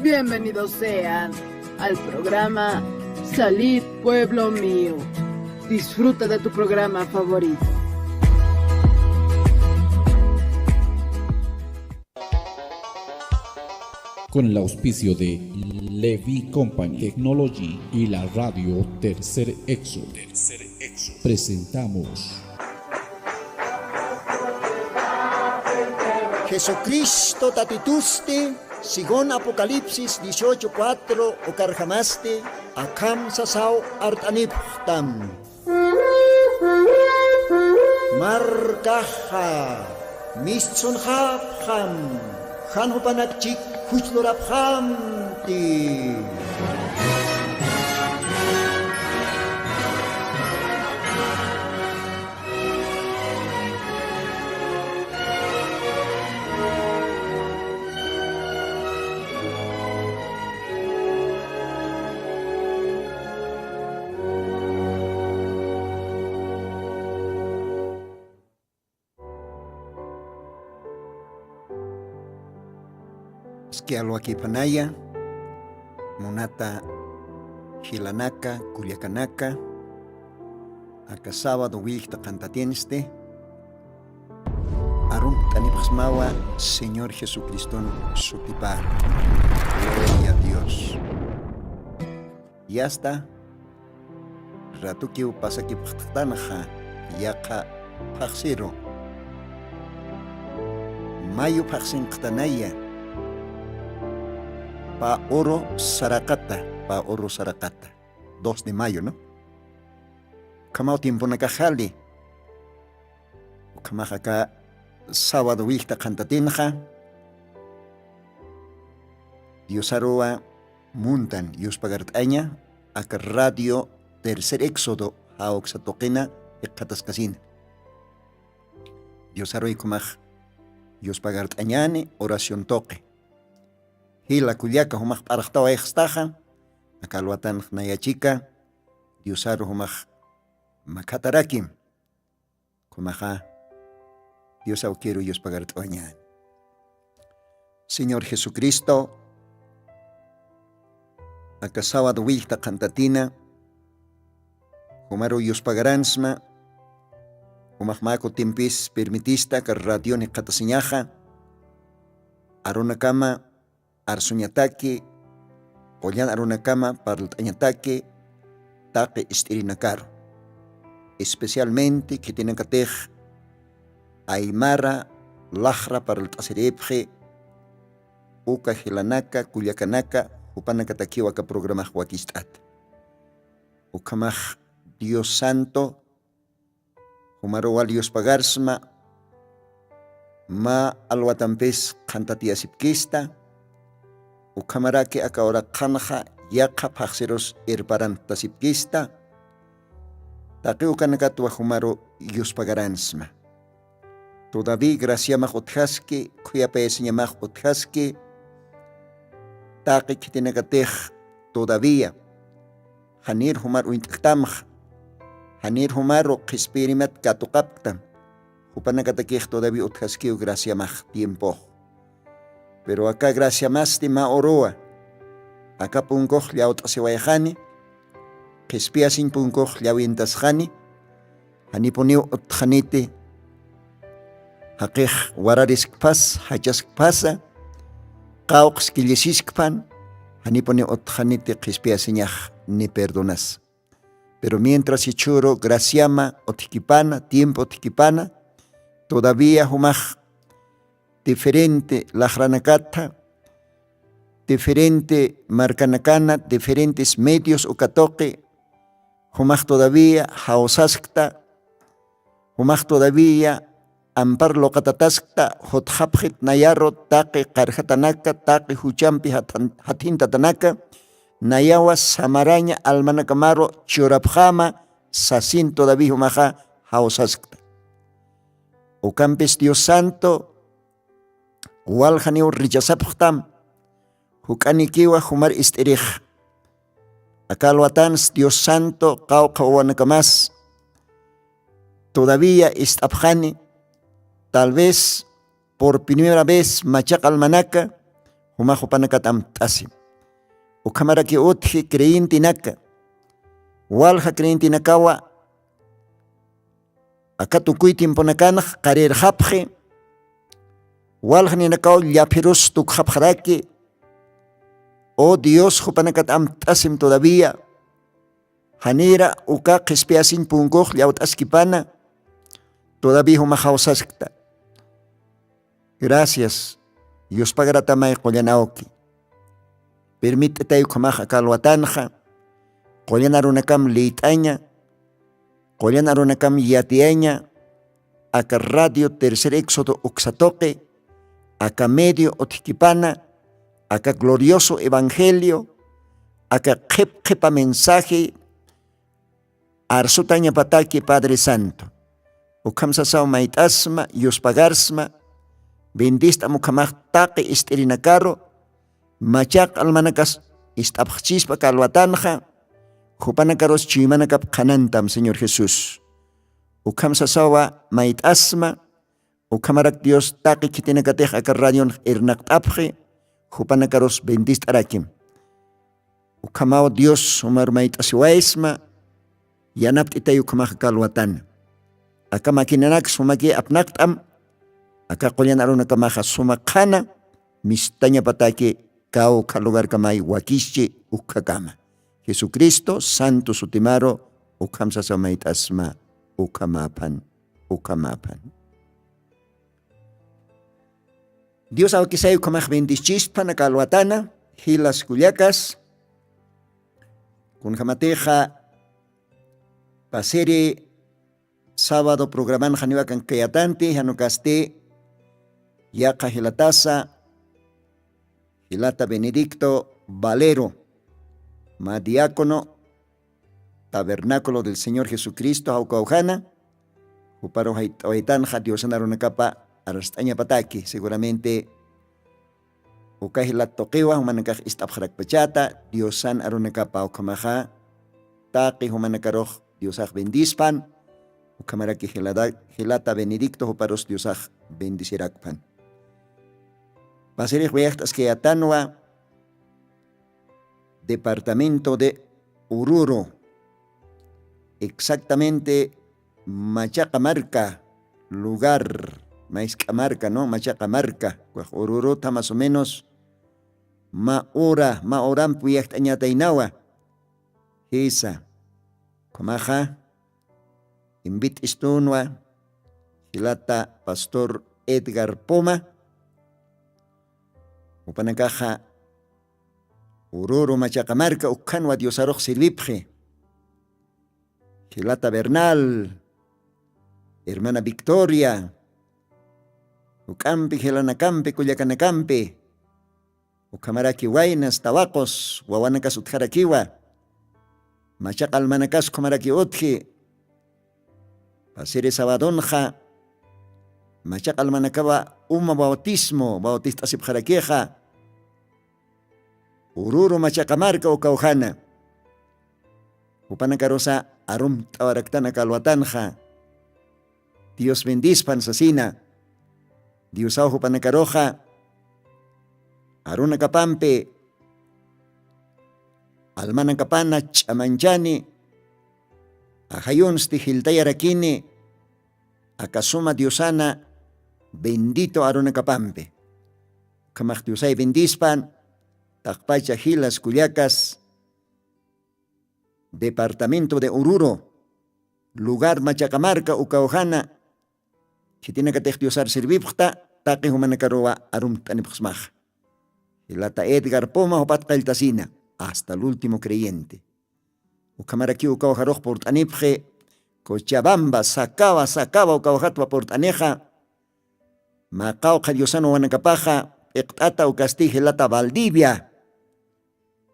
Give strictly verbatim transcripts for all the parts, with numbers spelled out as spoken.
Bienvenidos sean al programa Salid, pueblo mío. Disfruta de tu programa favorito. Con el auspicio de Levi Company Technology y la radio Tercer Éxodo, presentamos Jesucristo tatitusti, según Apocalipsis dieciocho cuatro, ukarjamasti akham sasaw art'anipxtam. Markaxa mistsunxapxam, jan jupanak chik juchlurapxamti. Aski alwakipanaya, munata jilanaka, kullakanaka, aka sábado willkta qantatinsti, arumt'anipxsmawa Señor Jesucriston sutipar. Gloria a Dios. Yasta, ratukiw pasakipxtxtanxa yaqha phaxsiru. Mayu phaxsinqtanaya, pä uru saraqata, pä uru saraqata, dos de mayo, ¿no? Ukhamaw tiemponakax jali. Ukhamax aka sábado willkta qantatinxa, Diosaruwa muntan yuspagart'aña, aka radio Tercer Éxodo jawksa tuqina jikxataskasina. Diosaruy ukhamax yuspagart'añäni oración tuqi. Jila kullaka, jumax p'arxtawayxstaxa, aka alwatanx naya chika, Diosaru jumax makhatarakim. Ukhamaxa Dios awkiru yuspagart'awañäni. Señor Jesucristo, aka sábado willkta qantatina, jumaru yuspagaransma, jumax mä kutimpis permitista aka radion jikxatasiñaxa, arunakama arsuñataki, qullan arunakama parlt'añataki taqi ist'irinakaru, especialmente khitinakatix aymara laxra parlt'asiripxi, uka jilanaka kullakanaka jupanakatakiw aka programax wakicht'ata. Ukhamax Dios Santo, jumaru wal yuspagarsma, mä alwatampis qhantatiyasipkista, ukhamaraki aka uraqhanxa yaqha phaxsirus irparantasipkista, taqi ukanakatwa jumaru yuspagaransma. Todavía graciamax utjaski, khuyapayasiñamax utjaski, taqi khitinakatix todavía janir jumar uñt'ktamxa, janir jumaru qhispiyirimat katuqapktam, jupanakatakix todavía utjaskiw graciamax tiempox. Pero aka graciamasti mä uruwa, aka punkux llawt'asiwayxani, qhispiyasiñ punkux llawintasxani, janipuniw utjxaniti, jaqix warariskpas, jachaskpasa, qawqs killisiskpan, janipuniw utjxaniti qhispiyasiñax ni perdonas. Pero mientras jichhüru graciama utjkipana, tiempo utjkipana, todavía jumax diferente laxranakata, diferente markanakana, diferentes medios uka tuqi, jumax todavía jawsaskta, jumax todavía ampar luqatataskta, jutxapxit nayaru taqi qarjatanaka, taqi juchampi jathan-, jathintatanaka, nayawa samaraña almanakamaru churapxäma sasin todavía jumaxa jawsaskta. Ukampis Dios Santo, waljaniw rechazapxtam, juk'anikiwa jumar ist'irix. Aka alwatans Dios Santo, qawqha wawanakamas todavía ist'apxani, tal vez por primera vez machaq almanaka jumax jupanakat amt'asim. Ukhamaraki utji creyentenaka, walja creyentenakawa aka tukuy tiemponakanx qarirxapxi. Walja ninakaw llaphirus tukxapxaraki. O dios jupanakat amt'asim todavía. Janira uka qhispiyasiñ punkux llawt'askipana. Todavía jumaxawsaskta. Gracias. Yuspagaratamay qullanawki. Pirmit'itay ukhamax aka alwatanxa. Qullan arunakam liyt'aña. Qullan arunakam yatiyaña. Aka radio tercer éxodo uksatoqi, aka medio utkipana, aka glorioso evangelio, aka qhip qhipa mensaje arsutañapataki padre santo. Ukham sasaw mayt'asma yuspagarsma. Bendist'am ukhamax taqi ist'irinakaru. Machaq almanakas ist'apxchispa kalwatanxa. Jupanakarus chuymanakap qhanantam señor jesús. Ukham sasawa mayt'asma. Ukhamarak dios taqi khitinakatix aka radionx irnaqt'apxi. Jupanakarus bendist'arakim. Ukhamaw dios sumar mayt'asiwaysma. Yanapt'itay ukhamaxa kalwatana. Aka maquinanak sumaki apnaqt'am. Aka qullan arunakamaxa suma qhana mistañapataki kawkha lugarkamay wakischi. Ukhakama jesucristo santo sutimaru ukham sasaw mayt'asma. Ukhamapan. Ukhamapan. Dios awkisay ukhamax bendischispan aka alwatana jilas kullakas. Kunjamatixa pasiri sábado programan janiwakan kayatanti janukasti yaqha jilatasa jilata benedicto valero ma diácono tabernáculo del señor jesucristo jawkawjana. Juparu jayt'awaytanxa diosan arunakapa arst'añapataki seguramente uka jilat tuqiwa jumanakax ist'apxarakpachata diosan arunakapa ukhamaxa. Taqi jumanakarux diosax bendispan. Ukhamaraki jilata benedicto juparus diosax bendisirakpan. Pasirix wiyaxt'askayatanwa departamento de ururu. Exactamente machaqa marka lugar, maysq'amarka no machaqa marka, kuex ururutha mas o menos ma ura ma urampi wiyakt'añataynawa. Jisa, kumaxa invit'istunwa jilata pastor edgar puma. Upanakaxa ururu machaqa marka ukkhanwa diosarux sirvipxi. Jilata bernal, hermana victoria, juk'ampi jilanakampi kullakanakampi ukhamaraki waynas tawaqus wawanakas utjarakiwa. Machaq almanakas ukhamaraki utji. Pasiri sabadonxa machaq almanakawa uma bautismo bautist'asipxarakixa. Ururu machaqa marka ukawjana jupanakarusa arumt'awaraktanaka alwatanxa. Dios bendispan sasina. Diosaw jupanakaruxa arunakapampi almanakapana ch'amanchani ajayunsti jiltayarakini. Akasuma diosana bendito arunakapampi. Ukhamax diosay bendispan taqpacha jilas kullakas departamento de ururu lugar machaqa marka ukawjana. Khitinakatix diosar sirvipxta taqi jumanakaruwa arumt'anipxsmaxa. Jilata edgar puma jupat qalltasina hasta el último creyente. Ukhamarakiw ukawjarux purt'anipxi cochabamba sakawa sakawa ukawjatwa purt'anixa. Maqawqha diosan wawanakapaxa p'iqt'ata ukasti jilata valdivia.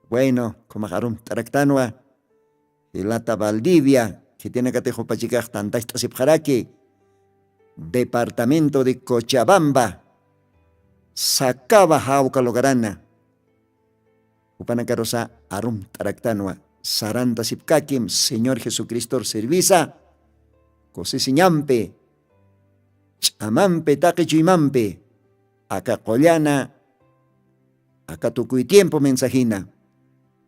Bueno, khumax arumt'araktanwa jilata valdivia khitinakatix jupachikax tantacht'asipxaraki departamento de cochabamba sakawa jawka lugarana. Jupanakarusa arumt'araktanwa sarantasipkakim señor jesucristor servisa kusisiñampi ch'amampi taqi chuymampi aka qullana aka tukuy tiempo mensajina.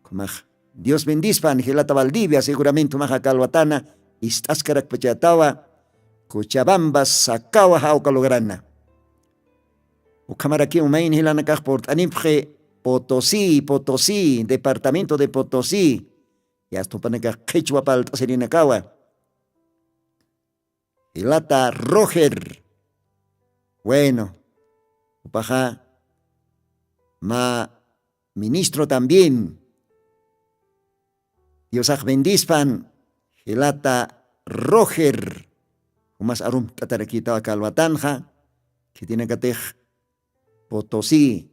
Ukhamax dios bendispan jilata valdivia seguramente umaxa kalwatana ist'askarakpachatawa. Kuchabamba sakawa jawka lugarana. Ukhamarakiw mayni jilanakax purt'anipxi potosi potosi departamento de potosi. Yasta jupanakax qhichwa palt'asirinakawa. Jilata roger. Bueno, jupaxa mä ministro también. Diosax bendispan jilata roger. Jumas arumt'atarakitawa kalwatanxa khitinakatix potosi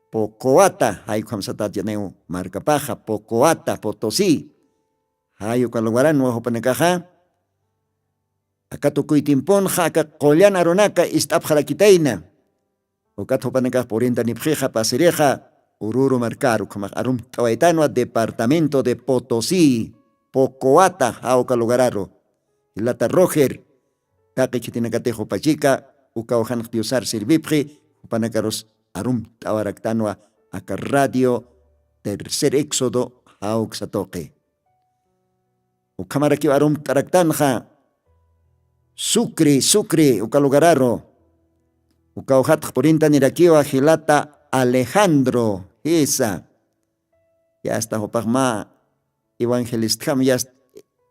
pocowata jayku jamsatachaniw markapaxa pocowata potosi. Jayuka lugaranwa jupanakaxa aka tukuy timpunxa aka qullan arunaka ist'apxarakitayna. Ukat jupanakax purintanipxixa pasirixa ururu markaru ukhamax arumt'awaytanwa departamento de potosi pocowata jawka lugararu. Jilata roger taqi khitinakatix jupachika ukaw janx diosar sirvipxi jupanakarus arumt'awaraktanwa aka radio tercer éxodo jawksa tuqi. Ukhamarakiw arumt'araktanxa sucri sucri uka lugararu. Ukaw jatx purintanirakiwa jilata alejandro jisa. Yasta jupax mä evangelistjam yasta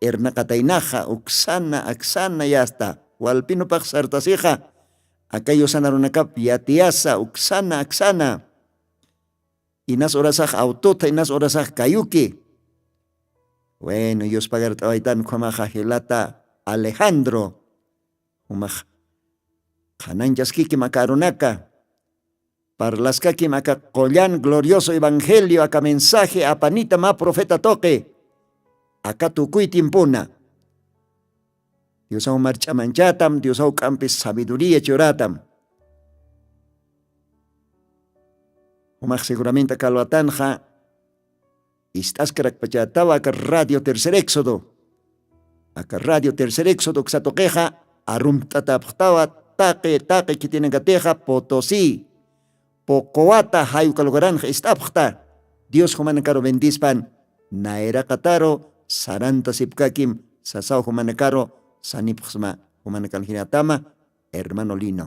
irnaqataynaxa uksana aksana yasta walpinupax sartasixa aka yusanarunakap yatiyasa uksana aksana. Inas urasax awtutha inas urasax kayuki. Wenu yuspagart'awaytan ukhamaxa jilata alejandro jumax qhananchaskikim aka arunaka parlaskakim aka qullan glorioso evangelio aka mensaje apanita mä profeta tuqi aka tukuy timpuna. Diosaw march'amanchatam diosaw k'ampis sabiduria churatam. Jumax seguramente aka alwatanxa ist'askarakpachatawa aka radio tercer éxodo aka radio tercer éxodo uksatuqixa arumt'atapxtawa taqi taqi khitinakatixa potosi pocowata jayuka lugaranxa ist'apxta. Dios jumanakaru bendispan nayraqataru sarantasipkakim sasaw jumanakaru sanipxsma jumanakaljiratama hermano lino.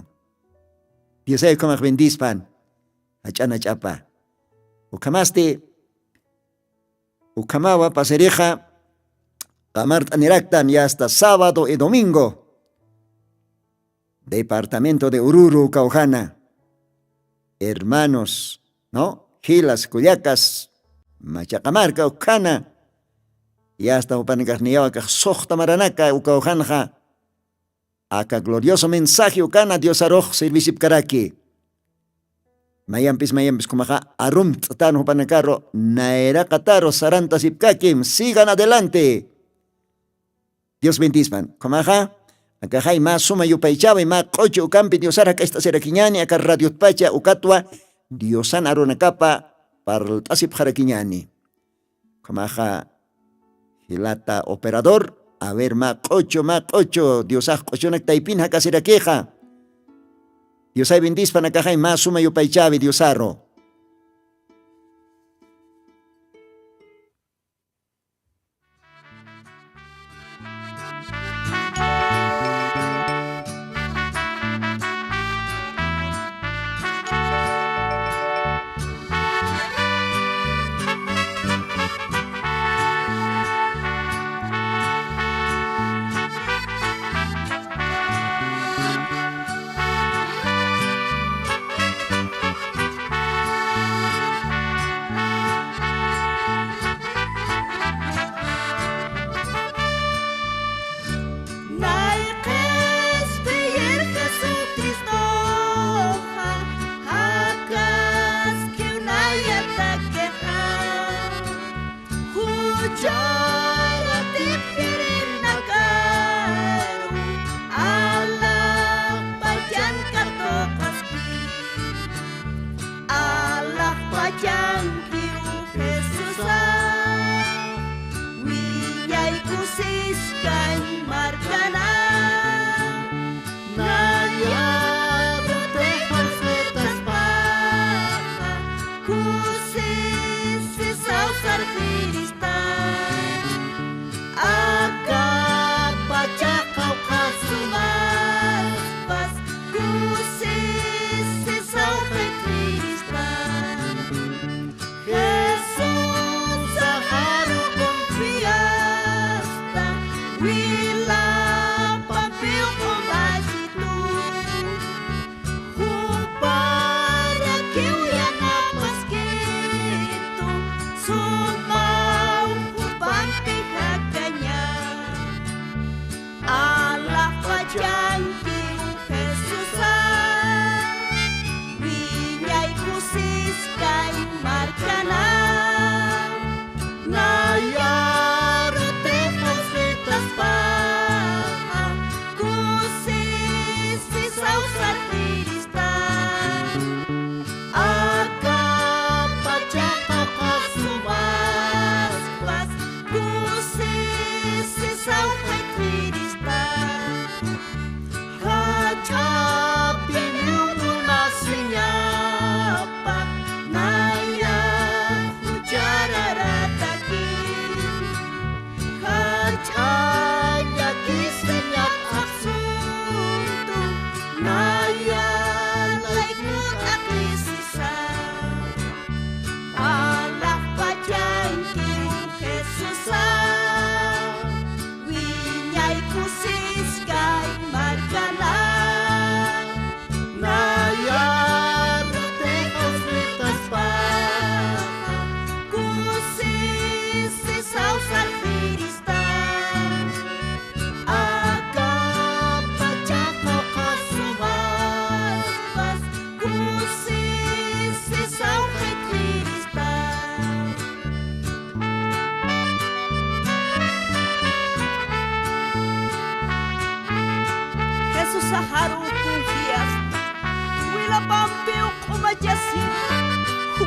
Diosay ukhamax bendispan jach'anach'apa. Ukhamasti ukhamawa pasirixa qamart'aniraktan yasta sábado y domingo departamento de ururu kawjana hermanos no jilas kullakas machaqamarka ukhana. Yasta jupanakaxniyawa kax suxta maranaka ukawjanxa aka glorioso mensaje ukana diosarux sirvisipkaraki. Mayampis mayampis kumaxa arumt'tan jupanakaru nayraqataru sarantasipkakim sigan adelante. Dios bendispan kumaxa akaxay mä suma yupaychawi mä q'uchu ukampi diosar jak'acht'asirakiñani aka radiotpacha ukatwa diosan arunakapa parlt'asipxarakiñani. Ukhamaxa jilata operador a ver mä q'uchu mä q'uchu diosax q'uchunak taypin jak'asirakixa. Diosay bendispanakaxay mä suma yupaychawi diosaru.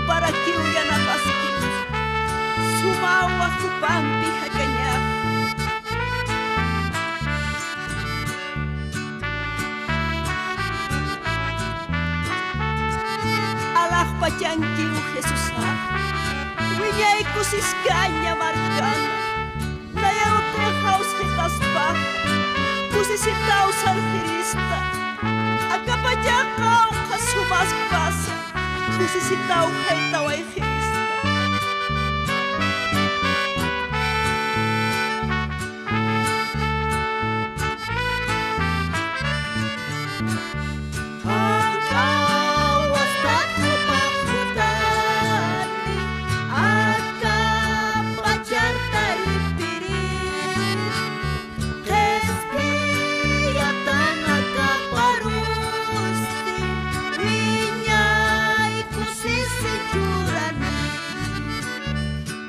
Jupasparakiw yanapaskiw. Sumawa jupampi jakañaxa. Alaxpachankiw Jesusax, wiñay kusiskaña markana. Nayarutix jawsqitaspaxa, kusisitaw sarxirista. Akapachax qawqha sumaskpasa, kusisitaw jaytawayxirista. Aka wasta jupax jutani, aka pachar taripiri, qhispiyatan aka parusti, wiñay kusisi churani.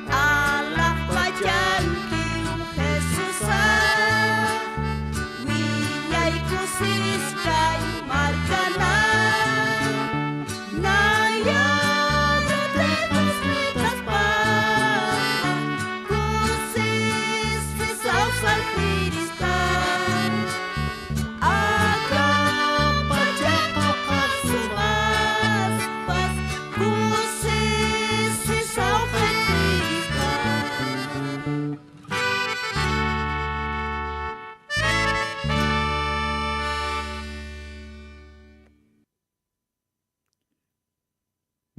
Alaxpachankiw Jesusax, wiñay kusiskay markana. Nayarutix qawsqitaspaxa, kusisisaw sarxirista. Aka pachax qawqha sumaspas, kusisisaw sarxirista.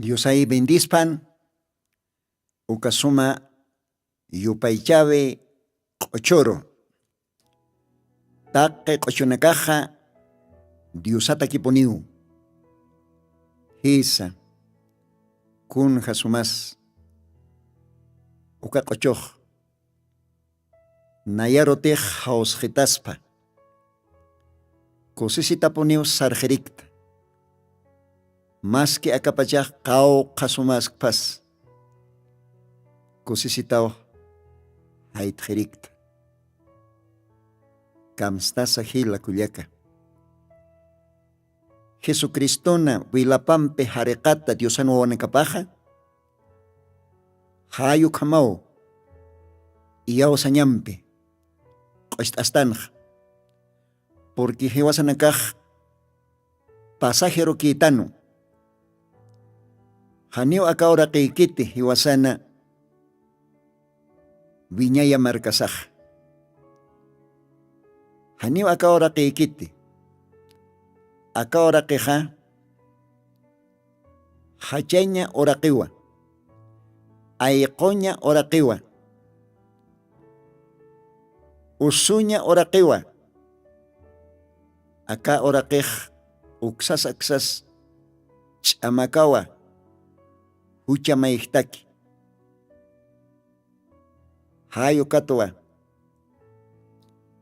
Diosay bendispan, uka suma yupaychäwi q'uchuru. Taqi q'uchunakaxa Diosatakipuniw. Jisa, kunja sumas uka q'uchux nayarutix jawsqitaspa, kusisitapuniw sarxirikta. Maski akapachax qawqha sumaskpas, kusisitaw jaytxirikta. Kamstasa jila kullaka. Jesucristona wilapampi jariqata Diosan wawanakapaxa, jay ukhamaw iyawsañampi q'ust'astanxa. Porque jiwasanakax pasajerokïtanu. Janiw aka uraqïkiti jiwasana wiñaya markasaxa. Janiw aka uraqïkiti. Aka uraqixa jachaña uraqiwa, ayquña uraqiwa, usuña uraqiwa. Aka uraqix uksas aksas ch'amakawa, jucha mayjtaki. Jay ukatwa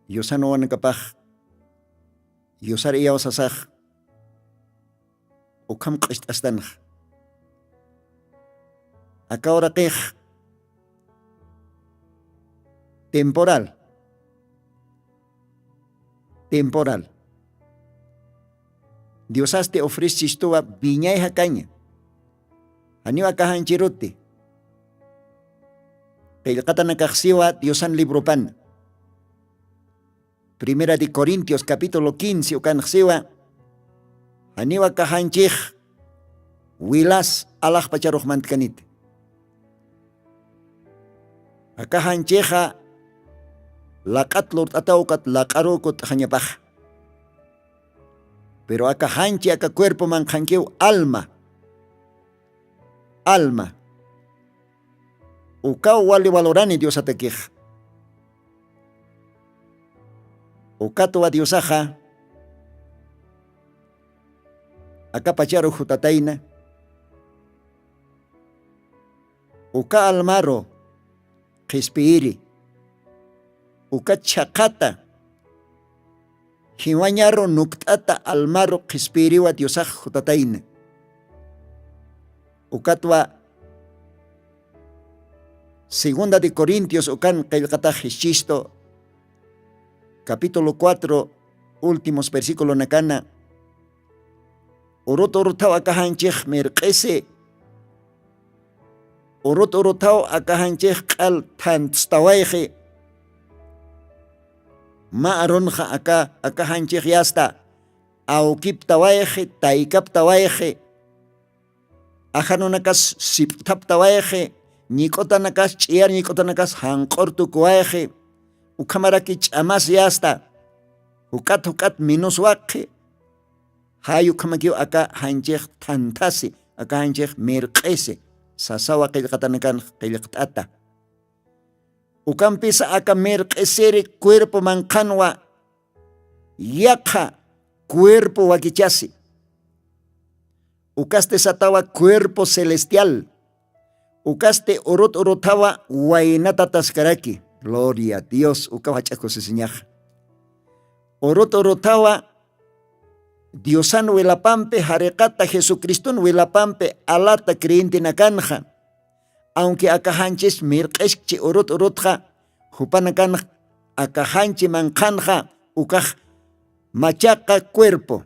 Diosan wawanakapax, Diosar iyawsasax ukham q'ust'astanxa. Aka uraqix temporal, temporal. Diosasti ofrecichistuwa wiñay jakaña. Janiw aka janchiruti. Qillqatanakax siwa Diosan libropana. Primera de Corintios capítulo quince ukanx siwa, janiw aka janchix wilas alaxpacharux mantkaniti. Aka janchixa laq'at lurt'ataw ukat laq'aruw kutt'axañapaxa. Pero aka janchi aka cuerpo manqhankiw alma. Alma. Ukaw wali valorani Diosatakix. Ukatwa Diosaxa aka pacharu jutatayna, uka almaru qhispiyiri, uka chhaqhata jiwañaru nukt'ata almaru qhispiyiriwa Diosax jutatayna. Ukatwa segunda de Corintios ukan qillqatax jischistu, capítulo cuatro, últimos versiculonakana, urut uruthaw aka janchix mirq'isi Urut uruthaw aka janchix q'al thantstawayxi. Ma arunxa aka aka janchix yasta awkiptawayxi taykaptawayxi. Ajanunakas sip'thaptawayxi. Ñik'utanakas ch'iyar ñik'utanakas janq'ur tukuwayxi. Ukhamaraki ch'amas yasta juk'at juk'at minus wakxi. Jay ukhamakiw aka janchix thanthasi aka janchix mirq'isi sasawa qillqatanakanx qillqt'ata. Ukampisa aka mirq'isiri cuerpo manqhanwa yaqha cuerpo wakichasi. Ukasti satawa cuerpo celestial. Ukasti urut uruthawa waynatataskaraki. Gloria a dios ukaw jach'a kusisiñaxa. Urut uruthawa diosan wilapampi jariqata jesucriston wilapampi alata creyentinakanxa. Aunque aka janchis mirq'iskchi urut urutxa jupanakanx aka janchi manqhanxa ukax machaqa cuerpo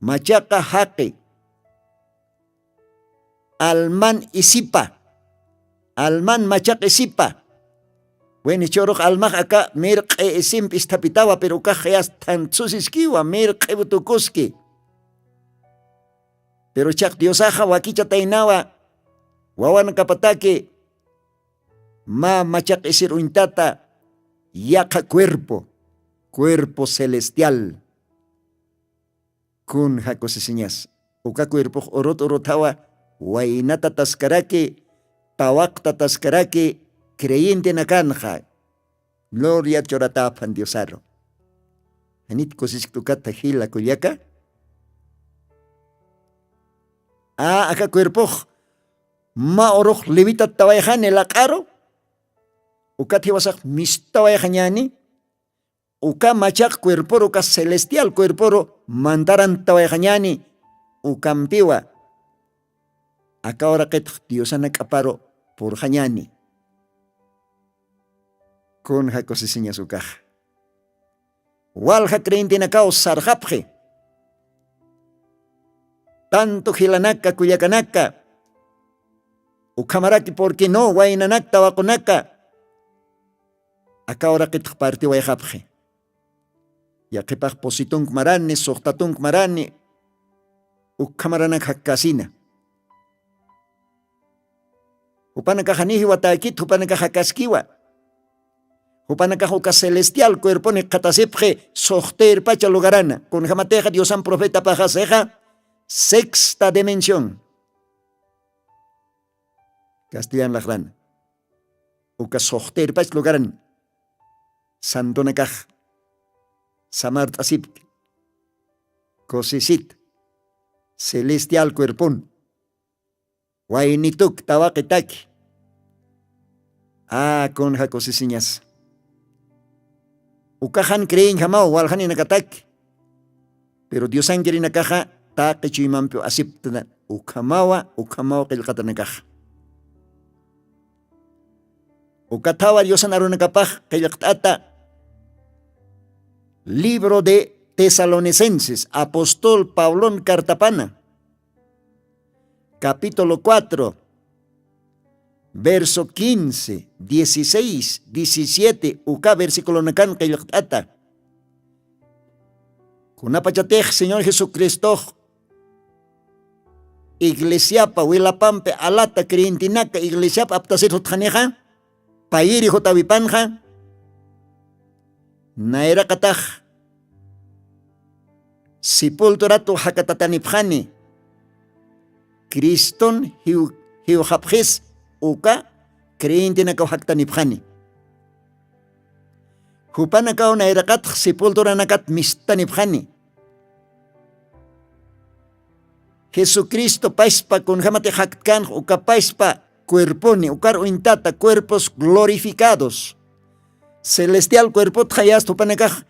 machaqa jaqi alman isipa alman machaq isipa. Wenichurux almax aka mirq'i isimpi isthapitawa pero ukax qiyas thantsusiskiwa mirq'iw tukuski. Pero chaq diosaxa wakichataynawa wawanakapataki mä machaq isir uñtata yaqha cuerpo cuerpo celestial. Kun jakusisiñas uka cuerpox urut uruthawa waynatataskaraki tawaqtataskaraki creyentenakanxa. Gloria churatäphan diosaru. Janit kusisktukata jila kullaka. A aka cuerpox mä urux levitattawayxani laq'aru. Ukat jiwasax mistawayxañani uka machaq cuerporu uka celestial cuerporu mantaranttawayxañani. Ukampiwa aka uraqitx diosanak'aparu purxañani. Kun jakusisiñas ukaxa walja creyentenakaw sarxapxi. Tantu jilanaka kullakanaka ukhamaraki purquino waynanakta waqunaka aka uraqitx partiwayxapxi. Yaqhipax pusitunk marani suxtatunk marani ukhamaranak jakkasina. Jupanakaxanijiwa takit jupanakax jakaskiwa. Jupanakax uka celestial cuerponi qhatasipxi suxtirpacha lugarana kunjamatixa diosan profetapaxasixa sexta dimension. Castellan laxrana uka suxtirpach lugaran santunakax samart'asipki kusisit celestial cuerpun waynituk tawaqitaki. Ä kunja kusisiñas ukaxan creeñjamaw waljaninakataki. Pero diosankirinakaxa taqi chuymampiw asiptna ukhamawa ukhamaw qillqatanakaxa. Ukathawa diosan arunakapax qillqt'ata libro de tesalonicenses apostol pablon cartapana capítulo cuatro verso quince dieciséis diecisiete uka versiculonakan qillqt'ata. Kunapachatix señor jesucristox iglesiapa wilapampi alata creyentenaka iglesiapa aptasir jutxanixa payiri jutawipanxa nayraqatax sepulturatu jakatatanipxani. Criston jiwxapxis uka creyentenakaw jaktanipxani. Jupanakaw nayraqatx sepulturanakat mistanipxani. Jesucristo paspa kunjamati jaktkanx uka paspa cuerponi ukar uñtata cuerpos glorificados celestial cuerpotxa yasta jupanakax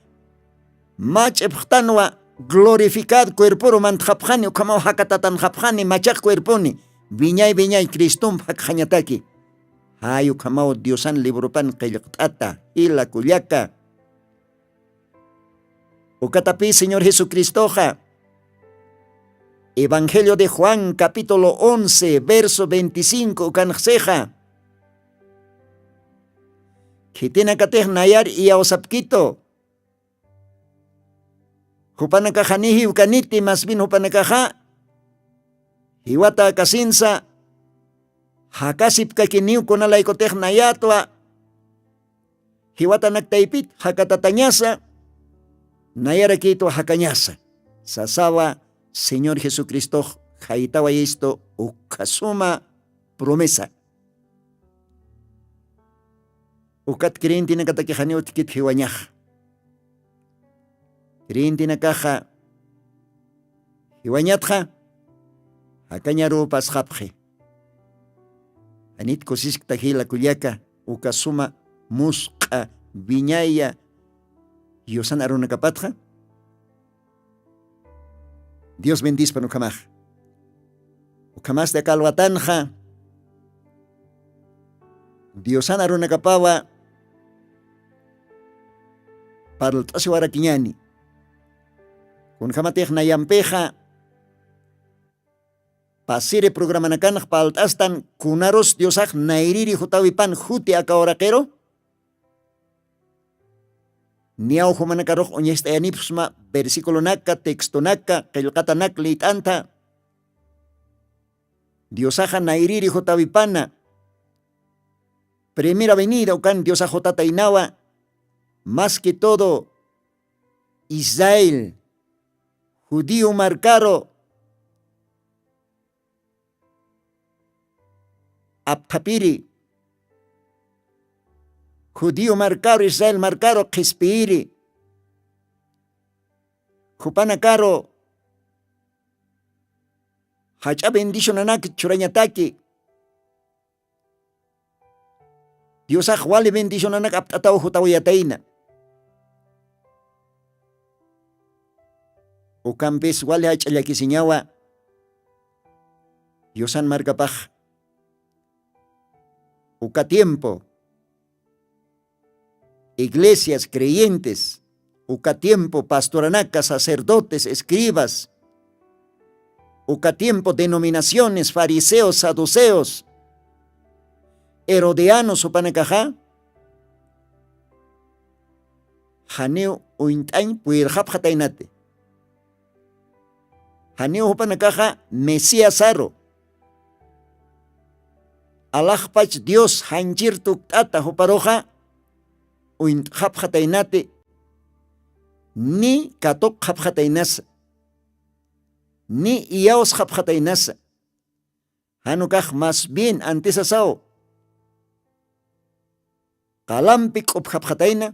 mach'ipxtanwa glorificad cuerporu mantxapxani ukhamaw jakatatanxapxani machaq cuerponi wiñay wiñay cristomp jakxañataki. Jay ukhamaw diosan libropan qillqt'ata jila kullaka. Ukatapï señor jesucristoxa Evangelio de Juan capítulo once verso veinticinco ukanxsixa. Khitinakatix nayar iyawsapkitu. Jupanakaxa ni jiwkaniti mas bien jupanakaxa jiwata akasinsa jakasipkakiniw kunalaykutix nayatwa jiwatanaktaypit jakatatañasa nayarakitwa jakañasa sasawa. Señor jesucristox jaytawayistu ukhasuma promesa. Ukat creyentenakataki janiw utkit jiwañaxa. Creyentenakaxa jiwañatxa jakañaruw pasxapxi. Janit kusiskta jila kullaka uka suma musq'a wiñaya yusan arunakapatxa. Dios bendispan ukhamax. Ukhamasti aka alwatanxa diosan arunakapawa parlt'asiwarakiñani. Kunjamatix nayampixa pasiri programanakanx palt'astan kunarus diosax nayriri jutawipan juti aka uraqiru. Niyaw jumanakarux uñast'ayanipxsma versiculonaka textonaka qillqatanak lït'anta. Diosaxa nayriri jutawipana primera venida ukan diosax jutataynawa. Mas que todo israel judío markaru apthapiri judío markaru israel markaru qhispiyiri jupanakaru jach'a bendicionanak churañataki. Diosax wali bendicionanak apt'ataw jutawayatayna. Ukampis wali jach'a llakisiñawa diosan markapax. Uka tiempo iglesias creyentes uka tiempo pastoranaka sacerdotes escribas uka tiempo denominaciones fariseos saduceos herodianos jupanakaxa janiw uñt'añ puyirxapxataynati. Janiw jupanakaxa mesiasaru alaxpach dios janchir tukt'ata juparuxa uñt'xapxataynati. Ni katuqxapxataynasa ni iyawsxapxataynasa. Janukax mas bien antisasaw qalampi k'upxapxatayna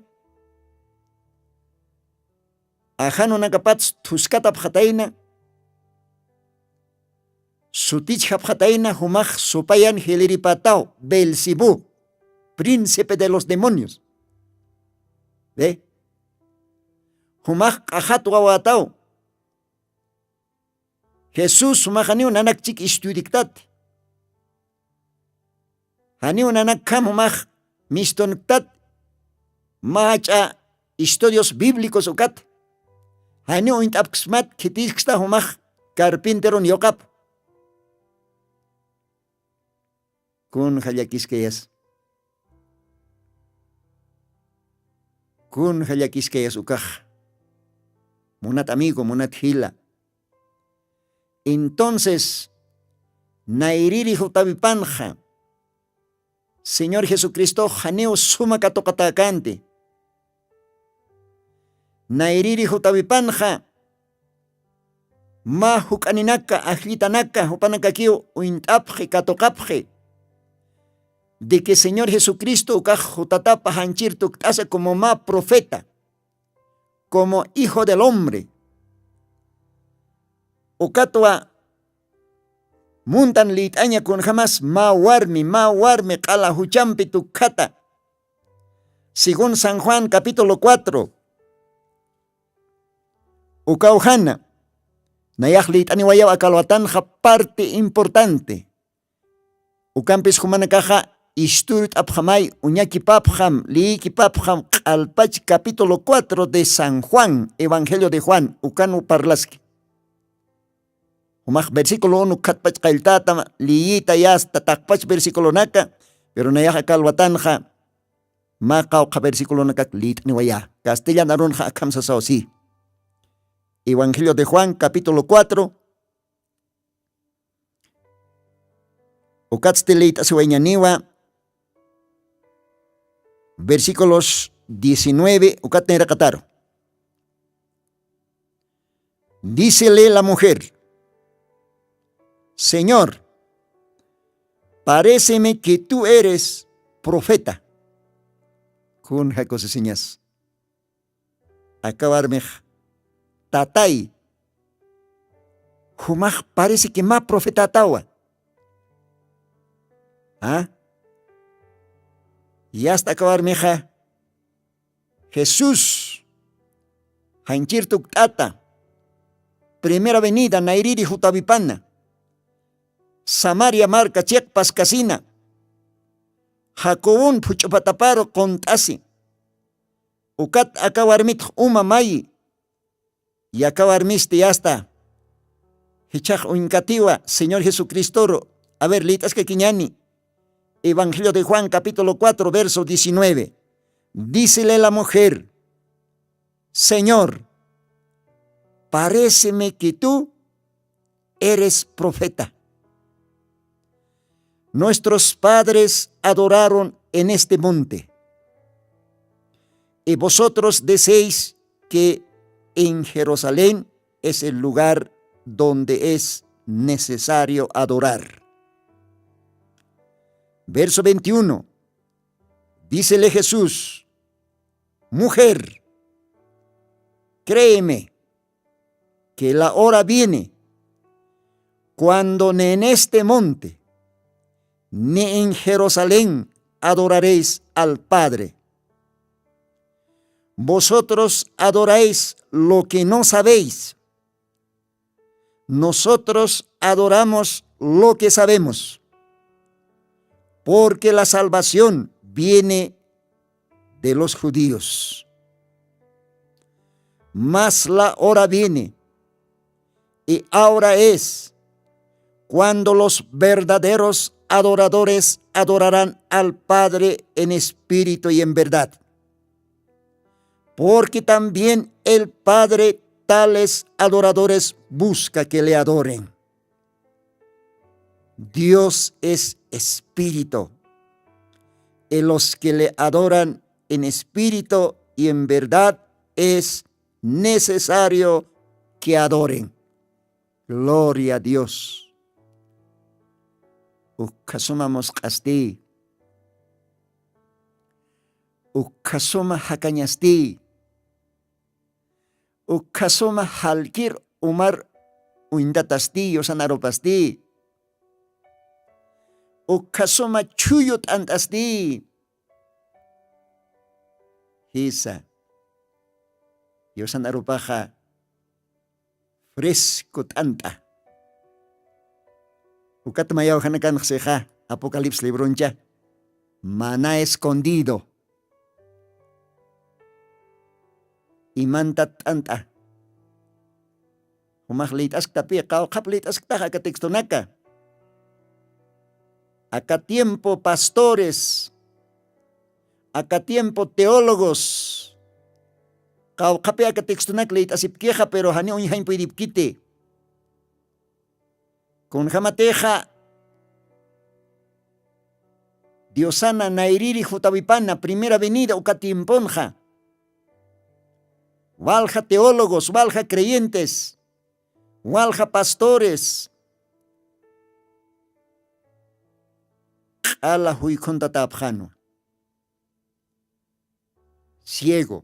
ajanunakapats thuskatapxatayna sutichjapxatayna jumax supayan jiliripataw belzebú príncipe de los demonios. Jumax q'axat wawataw jesús jumax janiw nanak chik istudiktati janiw nanakkham jumax mistunktat mä jach'a estudios bíblicos ukat janiw uñt'apksmat khitisksta jumax carpinterun yuqap. Kunja llakiskayas kunja llakiskayas ukax munat amigo munat jila. Entonces nayriri jutawipanxa señor jesucristox janiw suma katuqatäkänti. Nayriri jutawipanxa mä juk'aninaka ajllitanaka jupanakakiw uñt'apxi katuqapxi de que señor jesucristo ukax jutatapa janchir tukt'asa como mä profeta como hijo del hombre. Ukatwa muntan lït'aña kunjamas mä warmi mä warmi q'ala juchampi tukjata según san juan capítulo cuatro. Ukaw jana nayax lït'aniwayaw aka alwatanxa parte importante. Ukampis jumanakaxa isturt'apxamay uñakipapxam liyikipapxam q'alpach capítulo cuatro de san juan evangelio de juan ukan parlaski. Jumax versículo uno khatpach qalltata liyita yasta taqpach versiculonaka. Pero nayaxa kalwatanxa ma qawqha versiculonakak liyt'niwaya castellan arunxa akham sasaw si. Evangelio de juan capítulo cuatro. Ukatsti liyt'asiwañaniwa versículos diecinueve ukat nayraqataru. Dícele la mujer: "Señor, paréceme que tú eres profeta". Kun jakusisiñas akawarmix: "Tatay, jumax parece que ma profetatawa". ¿Ah? Yasta akawarmixa: "Jesús, janchir tukt'ata, primera venida nayriri jutawipana, samaria marka chiqpas kasina, jacobon phuch'upataparu qunt'asi, ukat aka warmitx uma mayi, yaka warmisti yasta jichhax uñkatiwa señor jesucristoru". A ver liyt'askakiñani. Evangelio de juan capítulo cuatro verso diecinueve. Dícele la mujer: "Señor, paréceme que tú eres profeta. Nuestros padres adoraron en este monte, y vosotros decís que en Jerusalén es el lugar donde es necesario adorar". Verso veintiuno. Dícele Jesús: "Mujer, créeme que la hora viene cuando ni en este monte ni en Jerusalén adoraréis al Padre. Vosotros adoráis lo que no sabéis. Nosotros adoramos lo que sabemos, porque la salvación viene de los judíos. Mas la hora viene, y ahora es, cuando los verdaderos adoradores adorarán al Padre en espíritu y en verdad. Porque también el Padre tales adoradores busca que le adoren". Dios es espíritu, y los que le adoran en espíritu y en verdad es necesario que adoren. Gloria a Dios. Ukhasuma musq'asti, ukhasuma jakañasti, ukhasuma jalkir umar uñtatasti, yusanarupasti, ukhasuma chhuyu t'ant'asti. Jisa, yusanarupaxa fresco t'ant'a. Ukat mayaw janakanxsixa apocalipsis libruncha, mana escondido. Imantat t'ant'a? Jumax liyt'asktapi qawqhap liyt'asktaxa aka textonaka. Aka tiempo pastores, aka tiempo teólogos qawqhapi aka textonak liyt'asipkixa pero jani uñjañ puydipkiti. Kunjamatixa diosana nayriri jutawipana primera venida uka tiemponxa, walja teólogos, walja creyentes, walja pastores q'ala juykhuntatäpxanwa. Ciego,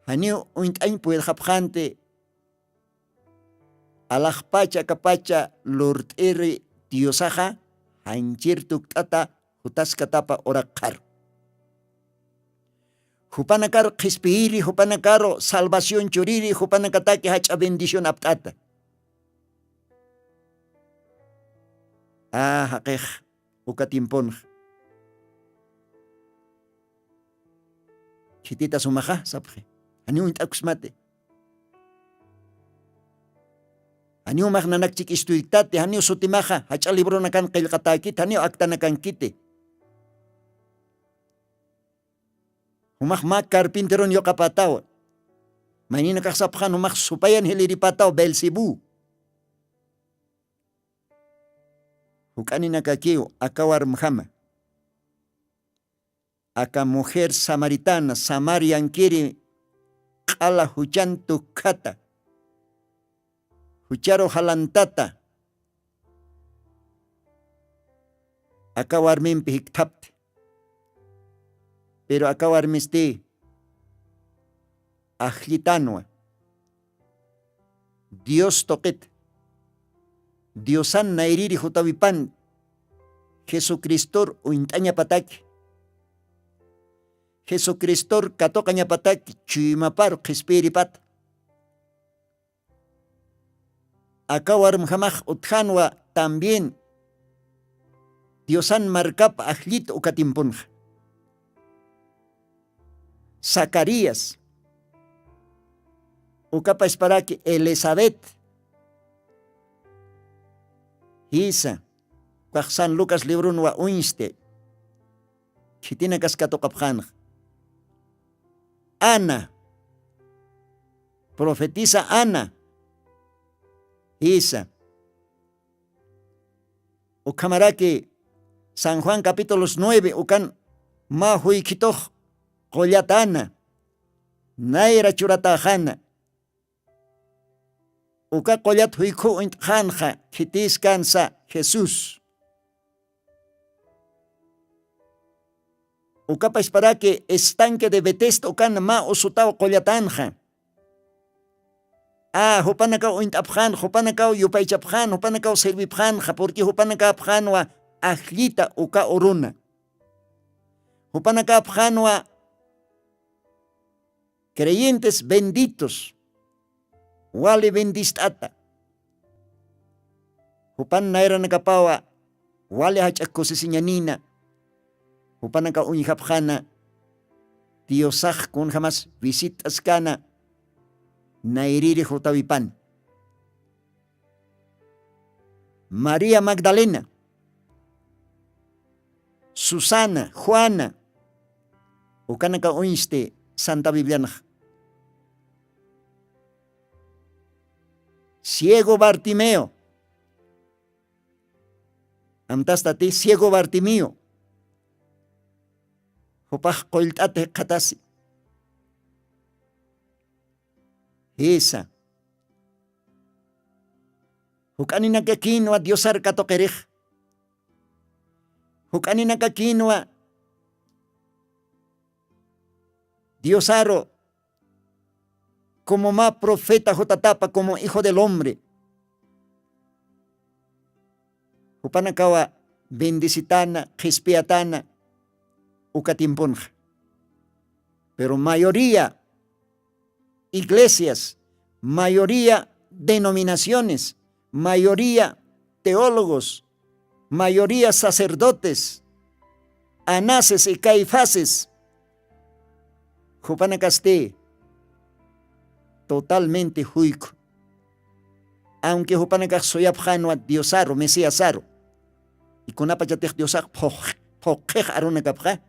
janiw uñt'añ puedxapxanti. Alaxpacha akapacha lurt'iri diosaxa janchir tukt'ata jutaskatapa urakxaru. Jupanakaru qhispiyiri, jupanakaru salvación churiri, jupanakataki jach'a bendición apt'ata. A jaqix uka tiemponxa khitita sumaxa sapxi. Janiw uñt'akusmati. Janiw max nanakchik istuyktati, janiw sutimaxa jach'a libronakan qillqatäkiti, janiw aktanakankiti. Jumax mä carpinterun yuqapätawa. Mayninakax sapxan jumax supayan jiliripätaw Beelzebú. Juk'aninakakiw aka warmjama, aka mujer samaritana, samariankiri q'ala juchan tukkhata, jucharu jalantata, aka warmimpi jikthapti. Pero aka warmisti ajllitanwa, Dios tuqit, Diosan nayriri jutawipan, Jesucristor uñt'añapataki, Jesucristor katuqañapataki, chuymaparu qhispiyiripata. Aka warmjamax utjanwa también Diosan markap ajllit uka tiemponxa. Zacarías, ukapasparaki Elisabet, jisa, ukax San Lucas libronwa uñsti, khitinakas katuqapxanxa. Ana, profetisa Ana, jisa. Ukhamaraki San Juan capítulos nueve ukan mä juykhitux qullat Ana, nayra churatäxana. Uka qullat juykhu uñt'xänxa khitïskansa Jesús. Ukapasparaki estanque de Betesda ukan mä usutaw qullatänxa. A, jupanakaw uñt'apxänxa, jupanakaw yupaychapxänxa, jupanakaw servipxänxa, porque jupanakäpxänwa ajllita uka uruna. Jupanakäpxänwa creyentes benditos, wali bendist'ata. Jupan nayranakapawa wali jach'a kusisiñanïna, jupanaka uñjapxäna Diosax kunjamas visit'askana nayriri jutawipan. María Magdalena, Susana, Juana, ukanaka uñsti Santa Biblianxa. Ciego Bartimeo, amtastati ciego Bartimeo, jupax qullt'ata jikxatasi. Jisa. Juk'aninakakïnwa Diosar katuqirix. Juk'aninakakïnwa Diosaru como mä profeta jutatapa, como hijo del hombre. Jupanakawa bendecitana, qhispiyatana uka tiemponxa. Pero mayoría iglesias, mayoría denominaciones, mayoría teólogos, mayoría sacerdotes, Anases y Caifases, jupanakasti totalmente juykhu. Aunque jupanakax suyapxänwa Diosaru, Mesiasaru, y kunapachatix Diosax phuq-, phuqhix arunakapxa,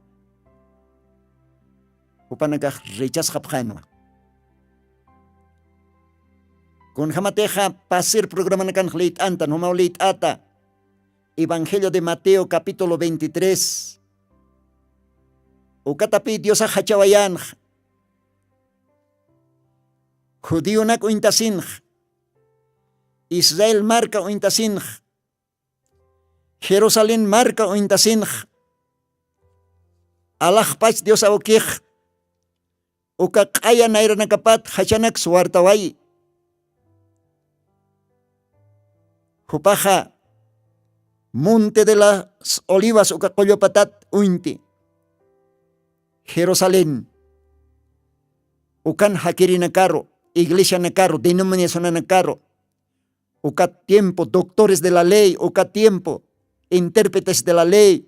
jupanakax rechazxapxänwa. Kunjamatixa pasir programanakanx liyt'antan, jumaw liyt'ata Evangelio de Mateo capítulo veintitrés. Ukatapï Diosax jachawayänxa. Judionak uñtasinxa, Israel marka uñtasinxa, Jerusalén marka uñtasinxa, alaxpach Dios awkix, uka q'aya nayranakapat jachanaks wartawayi. Jupaxa Monte de las Olivas uka qullupatat uñti, Jerusalén. Ukan jakirinakaru, iglesianakaru, denominacionanakaru, uka tiempo doctores de la ley, uka tiempo intérpretes de la ley,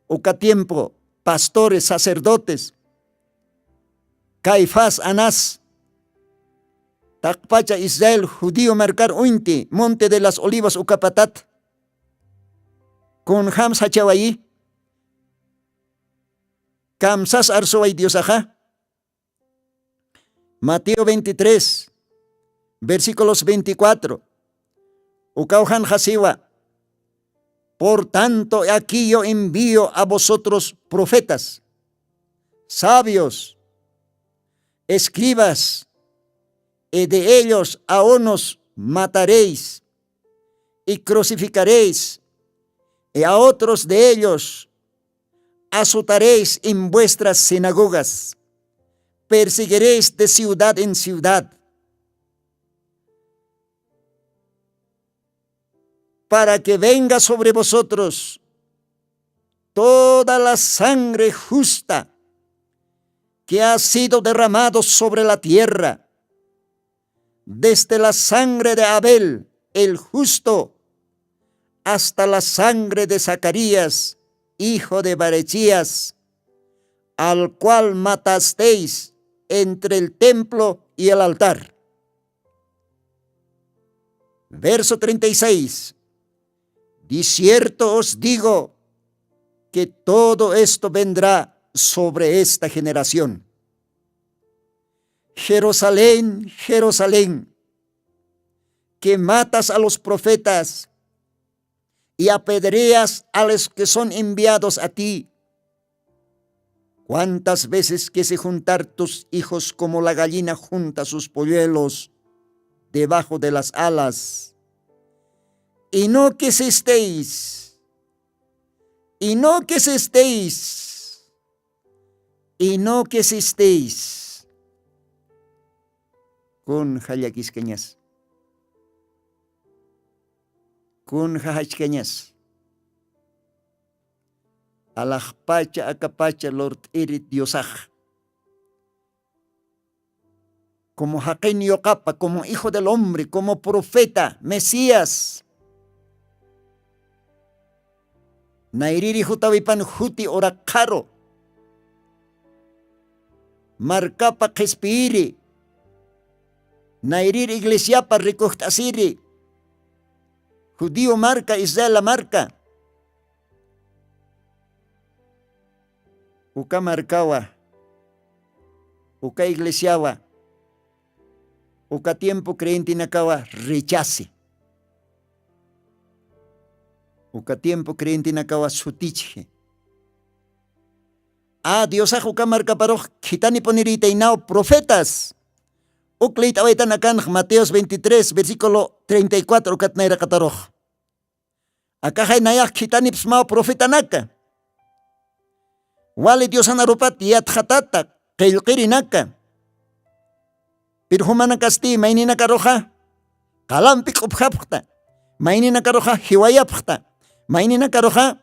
uka tiempo pastores, sacerdotes, Caifás, Anás, Aqpacha Israel judío markar uñti, Monte de las Olivas ukapatat. Kunjam sachawayi. Kamsas arsuway Diosaxa. Mateo veintitrés, versículos veinticuatro. Ukawjan jasiwa. Por tanto, aquí yo envío a vosotros profetas, sabios, escribas, y de ellos a unos mataréis y crucificaréis, y a otros de ellos azotaréis en vuestras sinagogas, perseguiréis de ciudad en ciudad, para que venga sobre vosotros toda la sangre justa que ha sido derramado sobre la tierra, desde la sangre de Abel, el justo, hasta la sangre de Zacarías, hijo de Barechías, al cual matasteis entre el templo y el altar. Verso treinta y seis. De cierto os digo que todo esto vendrá sobre esta generación. Jerusalén, Jerusalén, que matas a los profetas y apedreas a los que son enviados a ti. ¿Cuántas veces quise juntar tus hijos como la gallina junta sus polluelos debajo de las alas? Y no quisisteis, y no quisisteis, y no quisisteis. Kunja llakiskañas. Kunja jachkañas. Alaxpacha akapacha lurt'iri Diosax. Como jaqin yuqapa, como hijo del hombre, como profeta, Mesías. Nayriri jutawipan juti uraqxaru. Markapa qhispiyiri. Nayriri iglesiapa rikuxt'asiri. Judío marka, Israel marka. Uka markawa, uka iglesiawa, uka tiempo creyentenakawa rechace. Uka tiempo creyentenakawa sutichji. A Diosax uka markaparux khitanipunirïtaynaw profetas. Uk liyt'awaytan akanx Mateos veintitrés, versículo treinta y cuatro ukat nayraqatarux. Akaxay nayax khitanipsmaw profetanaka. Wali Diosan arupat yatxatata qillqirinaka. Pero jumanakasti mayninakaruxa qalampi k'upjapxta, mayninakaruxa jiwayapxta, mayninakaruxa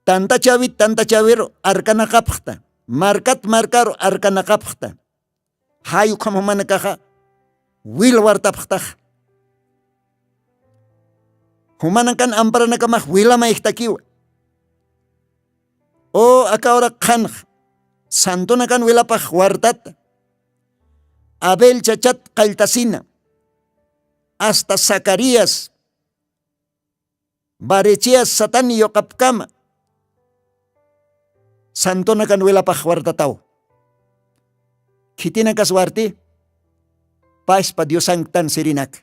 tantachäwit tantachäwiru arkanaqapxta, markat markaru arkanaqapxta. Jay ukham jumanakaxa wil wartapxtax. Jumanakan amparanakamax wilamayjtakiwa. O aka ura qhanx santonakan wilapax wartata. Abel chachat qalltasina, hasta Zacarías, Barechías satani yuqapkama santonakan wilapax wartataw. Khitinakas warti paspa Diosanktan sirinak.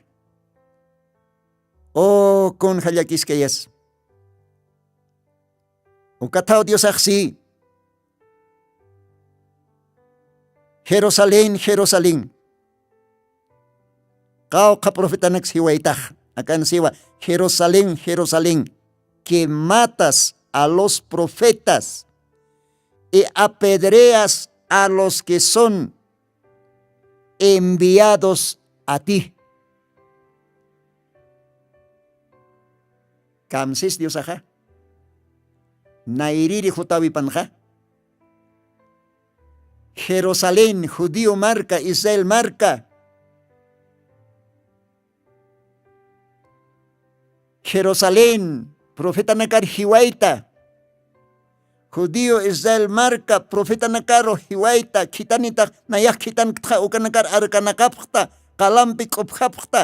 O kunja llakiskayas. Ukathaw Diosax si. Jerusalén, Jerusalén. Qawqha profetanaks jiwaytax akan siwa, Jerusalén, Jerusalén, que matas a los profetas y apedreas a los que son enviados a ti. Kamsis Diosaxa. Nayriri jutawipanxa. Jerusalén, judío marka, Israel marka. Jerusalén, profetanakar jiwayta. Judío, Israel marka, profetanakaru jiwayta, khitanitax, nayax khitanktxa ukanakar arkanakapxta, qalampi k'upjapxta.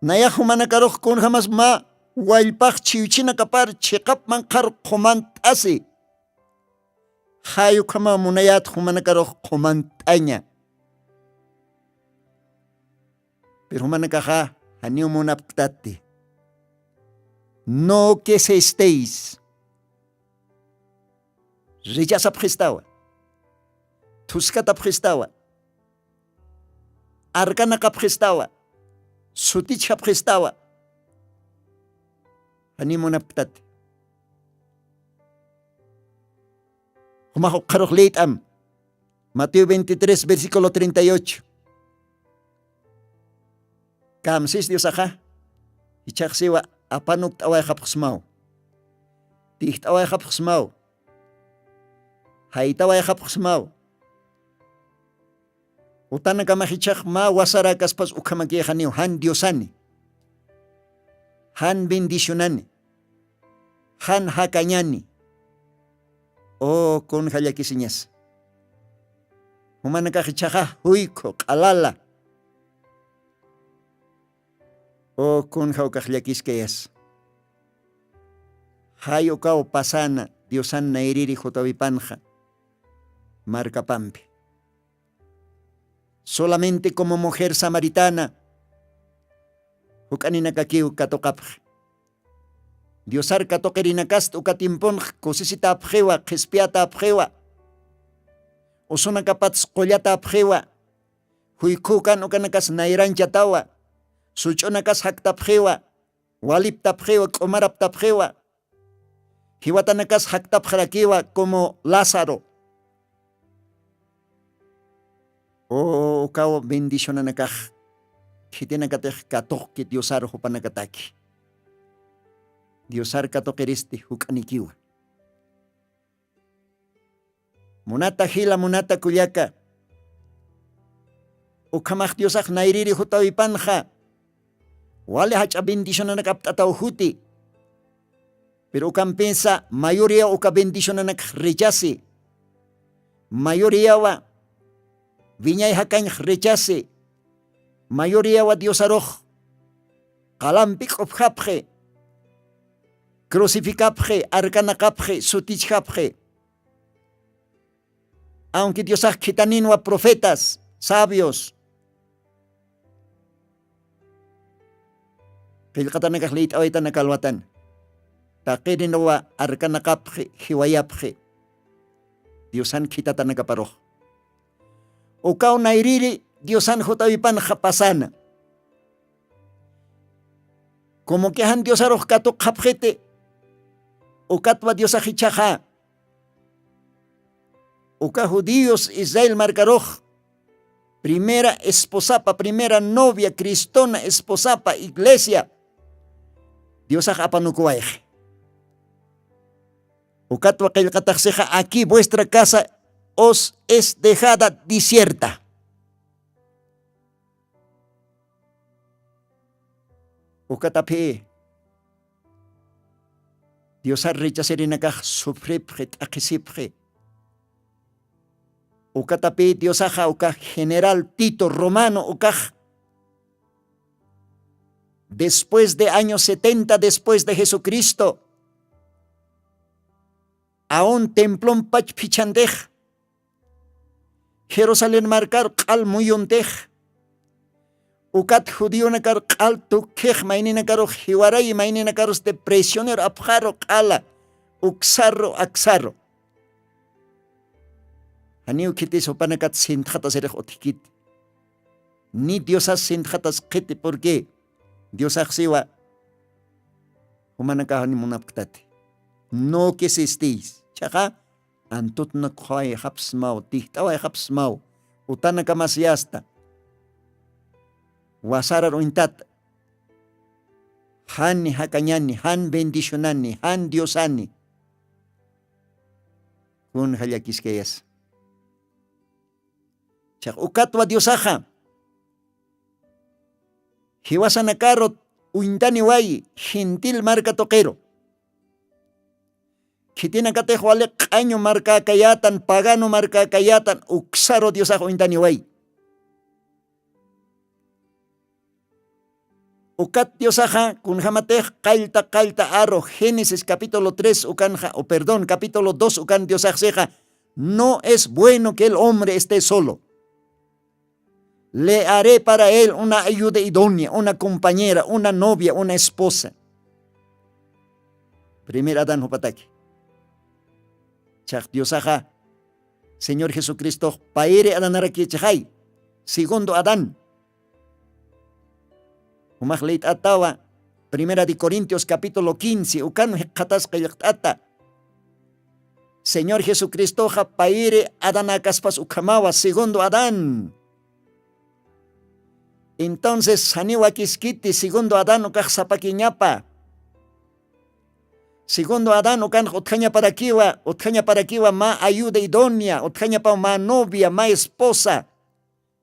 Nayax jumanakarux kunjamas mä wallpax chhiwchinakapar chiqap manqhar qhumant'asi. Jay ukhama munayät jumanakarux qhumant'aña. Pero jumanakaxa janiw munapktati. No que se estéis. Rechazapxistawa. Thuskatapxistawa. Arkanaqapxistawa. Sutichjapxistawa. Janiw munapktati. Jumax ukxarux liyt'am. Mateo veintitrés versículo treinta y ocho. Kamsis diosaxa. Ichhaxsiwa apanukt'awayxapxsmaw. Tijt'awayxapxsmaw. Jaytawayxapxsmaw. Utanakamax ichhax mä wasarakaspas ukhamakixaniw jan diosani. Jan bendicionani. Jan jakañani. O kunja llakisiñas. Jumanakax ichhaxa juykhu q'alala. O kunja ukax llakiskayas. Jay ukaw pasana diosan nayriri jutawipanxa. Markapampi solamente como mujer samaritana juk'aninakakiw katuqapxi. Diosar katuqirinakasta uka tiemponx kusisitäpxiwa qhispiyatäpxiwa. Usunakapatsa qullatäpxiwa. Juykhukan ukanakas nayranchatawa. Such'unakas jaktapxiwa. Waliptapxiwa k'umaraptapxiwa. Jiwatanakas jaktapxarakiwa como lázaro. Ukaw bendicionanakax khitinakatix katuqki diosar jupanakataki. Diosar katuqiristi juk'anikiwa. Munata jila munata kullaka. Ukhamax diosax nayriri jutawipanxa wali jach'a bendicionanak apt'ataw juti. Pero ukampinsa mayoriyaw uka bendicionanakx rechasi. Mayoriyawa wiñay jakañx rechasi. Mayoriyawa diosarux qalampi k'upjapxi. Crucificapxi arkanaqapxi sutichjapxi. Aunque diosax khitaninwa profetas sabios. Qillqatanakax liyt'awaytana kalwatan. Taqirinwa arkanaqapxi jiwayapxi. Diosan khitatanakaparux ukaw nayriri diosan jut'awipanxa pasana. Como que jan diosarux katuqxapxiti. Ukatwa diosax ichhaxa uka judíos israel markarux primera esposapa primera novia cristona esposapa iglesia diosax apanukuwayxi. Ukatwa qillqataxsixa aquí vuestra casa os es dejada desierta. Ukataphi diosar rechasirinakax sufripxi t'aqhisipxi. Ukatapï diosaxa uka general tito romano ukax después de año setenta después de jesucristo aun templompach phichhantix jerusalén markar q'al muyuntix ukat judionakar q'al tukkhix mayninakarux jiwaray mayninakarus de presionero apxaru q'ala uksarru aksarru. Janiw khitis jupanakat sintxatasirix utjkiti ni diosas sintxatas qhiti purqui diosaxsiwa jumanakaxani munapktati. No quisistis chaqa antutnak qhuwayxapsmaw tijt'awayxapsmaw utanakamasiyasta wasarar uñtata. Jani jakañani jan bendicionani jan diosani. Kunja llakiskayasa chaq ukatwa diosaxa jiwasanakaru uñtaniwayi gentil marka tuqiru. Khitinakatix wali q'añu markäkayätan, pagano markäkayätan uksaru diosax uñtaniway. Ukat diosaxa kunjamatix qallta qallta aru génesis capítulo tres ukanxa o perdón capítulo dos ukan diosaxsixa, no es bueno que el hombre esté solo. Le haré para él una ayuda idónea, una compañera, una novia, una esposa. Primer adán jupataki. Chax diosaxa señor jesucristox payri adanarakichixay. Segundo adán. Jumax liyt'atawa primera de corintios capítulo quince ukan jikxatas qillqt'ata. Señor jesucristoxa payri adanakaspas ukhamawa segundo adán. Entonces janiwa kiskiti segundo adán ukax sapakiñapa. Segundo adán ukanx utjañaparakiwa utjañaparakiwa mä ayuda idónea utjañapaw mä novia mä esposa,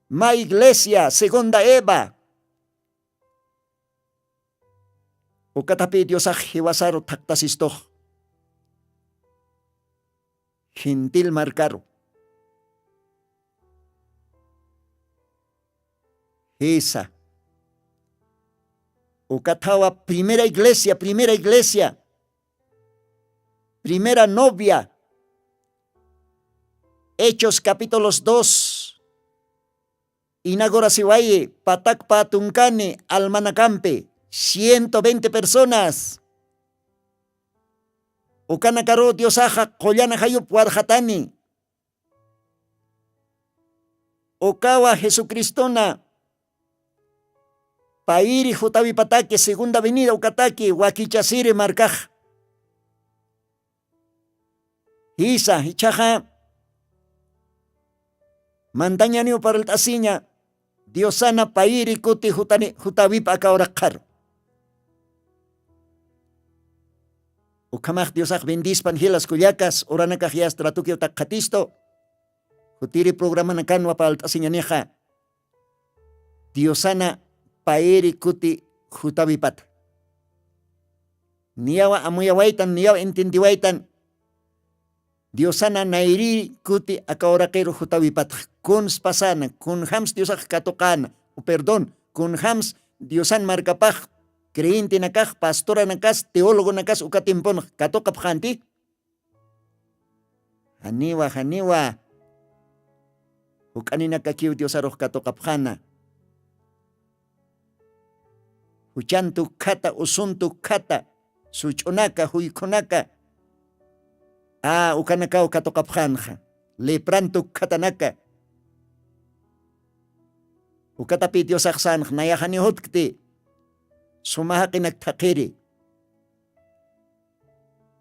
mä iglesia segunda eva. Ukatapï diosax jiwasaru thaqtasistux gentil markaru. Jisa. Ukathawa primera iglesia primera iglesia, primera novia. Hechos capítulos dos. Inaugurasiwayi patakpa tunkani almanakampi ciento veinte personas. Ukanakaru diosaxa qullana jayup warxatani. Ukawa jesucristona payri jutawipataki segunda venida ukataki wakichasiri markax. Jisa jichhaxa mantañaniw parlt'asiña diosana payri kuti jutani jutawipa akawraqxaru. Ukhamax diosax bendispan jilas kullakas uranakax yasta ratukiw takxatistu. Jutiri programanakanwa parlt'asiñanixa diosana payri kuti jutawipata. Niyawa amuyawaytan niyawa entiendiwaytan. Diosana nayri kuti akawraqiru jutawipatax kunspasana kunjams diosax katuqana, perdón, kunjams diosan markapax creyentenakax pastoranakas teologonakas uka timpunx katuqapxanti. Janiwa janiwa juk'aninakakiw diosarux katuqapxana. Juchantu khata usuntu khata such'unaka juykhunaka. A ukanakaw katuqapxanxa leprantu khatanaka. Ukatapi diosaxsanx nayaxaniw jutkti suma jaqinak thaqhiri.